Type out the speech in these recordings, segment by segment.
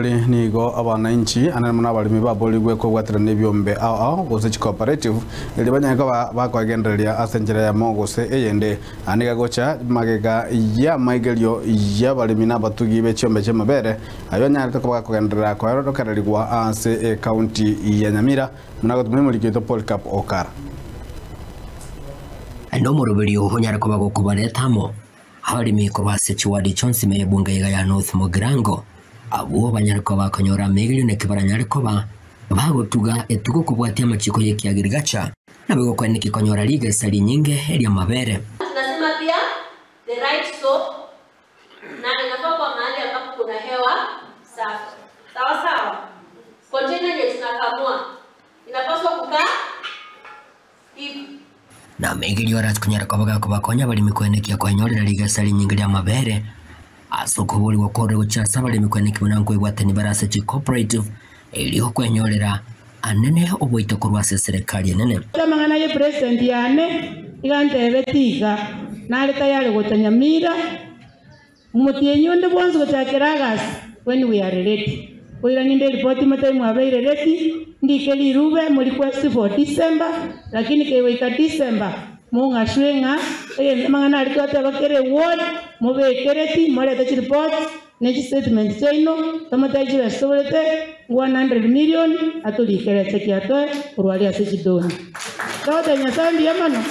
Nigo abanainchi anene mono abaremi baborigwe kobwaterana ebiombe ao ao gose chicooperative erio banyare koba bakoegendereria ase enchera eyemo gose eyende. Aya nigo agocha magega y'amaigerio y'abaremi na abatugi be chiombe chi'amabere ayio anyarete koba gakogenderera koerokererigwa ase ecounty ya Nyamira buna agotumia omoriki oito Polycarp Okara. Nomoroberio onyare koba gokobareta amo Abaremi korwa ase chiwadi chionsi ime y'ebunge iga ya North Mugirango, abwo banyare koba bakonyora amaigerio naki baranyare koba bagotuga etugo kobwatia amachiko y'ekiagirigacha, naboigo kweneki konyora rigesa rinyinge ri'amabere. Tunasema pia the right soap na inafaa kuwa mahali ambapo kuna hewa safi. Sawa sawa. Container yenye tunakamua inapaswa kukaa hivi. Na amaigerio arache konyara koba gakobakonya abaremi koenekia kwenyorera rigesa rinyinge ri'amabere ase okoborigwa kore gochia ase abaremi koenekia buna nkoebwatani bare ase chicooperative erio kwenyorera anene oboito korwa ase eserekari enene. Amang'ana ye president yane iga ntebeti iga, nare tayari gocha Nyamira, omotienyi onde bwonsi gochakera August when we are ready. Koira ninde eripoti motabe mwabeire ready, ndike rirube mo request for December, lakini kegoika December mong'aswe ng'a amang'ana aria twateba kera eward mobekereti morete chiripoti ne chistatement chiaino, tomotebi chibesa toborete 100 million atorikere ase atoe korwa aria ase chidoni. Togotebia Nyasae mbuya mono.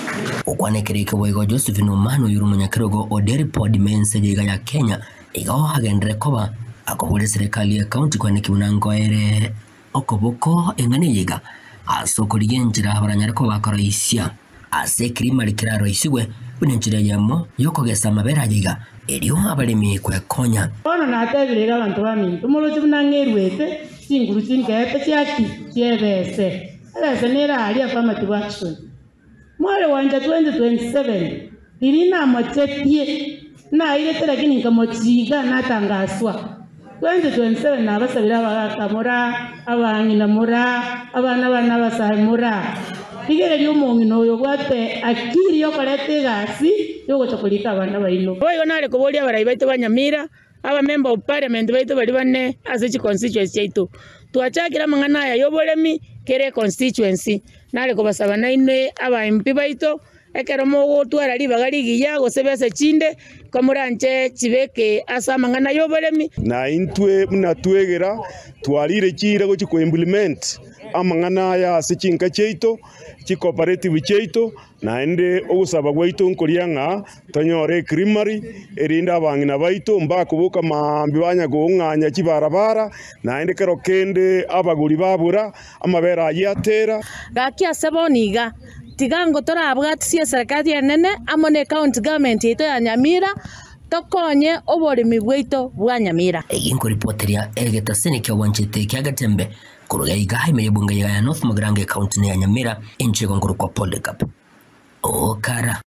Gokwana ekero eke boigo Josephine Omano oyore omonyakerogo o Deripod mense yaiga ya Kenya igo agenderere koba akobora eserekari ye county kwaneki buna nkoere okoboko eng'ana eye iga ase okorigia enchera baranyare koba bakoroisia ase ekirimari keraroisigwe buna enchera eyemo yokogesa amabere aya iga erio abaremi kwekonya. Bono natebire iga abanto baminto, moroche buna ng'eruete chinguru chinkeete chia ki? Chi'ebese. Ebese nere aaria affirmative action. Mware gwancha 2027, riria namochetie, nairete lakini nkamochiga natangaswa. 2027 nabasabire abagaka moraa, abang'ina moraa, abana bane abasae moraa. Rigereria omong'ina oyo obwate akiri yokoreta egasi yogocha korika abana baino. Boigo nare koboria abarai baito ba Nyamira, aba member of parliament baito baria bane ase chi constituency chiaito. Twachakire amang'ana aya y'oboremi kera econstituency. Nare kobasaba nainwe aba MP baito, ekero mogotwara ribaga rigiya gose besa chinde, komoranche chibeke ase amang'ana y'oboremi. Na intwe buna twegera, twarire chiira gochia ko-implement amang'ana aya ase chinka chiaito, chicooperative chiaito, naende ogosaba gwaito nkoria ng'a tonyore ecreamery, erinde abang'ina baito mbakoboka maambia banya kong'anya chibarabara, naende kero kende abagori babura, amabere ayio atera. Gaki ase bono iga, tiga ngo torabwatisie eserekari enene amo ne county government yaito ya Nyamira, tokonye oboremi bwaito bwa Nyamira. Eye nkoripoteria egetasini ki'obwanchete kia Getembe korwa gaiga ime y'ebunge ya North Mugirango ecounty ya Nyamira enchego nkorokwa Polycarp Okara.